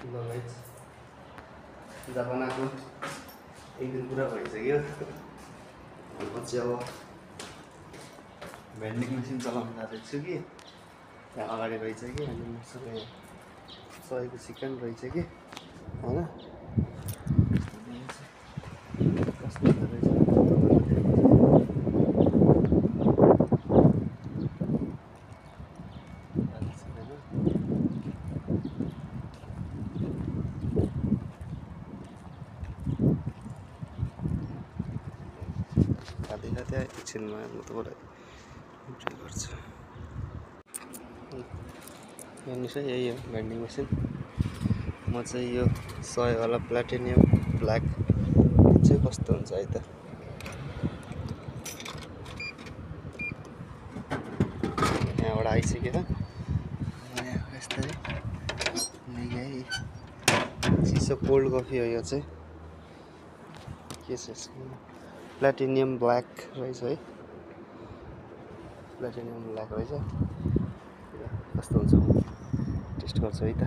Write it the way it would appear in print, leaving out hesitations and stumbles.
ल guys Japan आएको एक दिन पुरा भइसक्यो। पछि अब भेन्डिङ मेसिन चलाउन जाँदैछु कि त्यहाँ अगाडि रहेछ कि अनि मसँग यहाँ सयको चिकन रहेछ कि होइन कस्तो हुँदो रहेछ खाँदै खाँदै एकछिनमा म तपाईँलाई इन्ट्री गर्छु। हेर्नुहोस् है यही हो भेन्डिङ मेसिन। म चाहिँ यो 100 वाला प्लाटिनियम ब्ल्याक चाहिँ कस्तो हुन्छ है त। यहाँबाट आइसक्यो यस्तै यही चिसो कोल्ड कफी हो यो चाहिँ के छ यसको प्लाटिनियम ब्ल्याक रहेछ है। प्लाटिनियम ब्ल्याक रहेछ कस्तो हुन्छ टेस्ट गर्छु है त।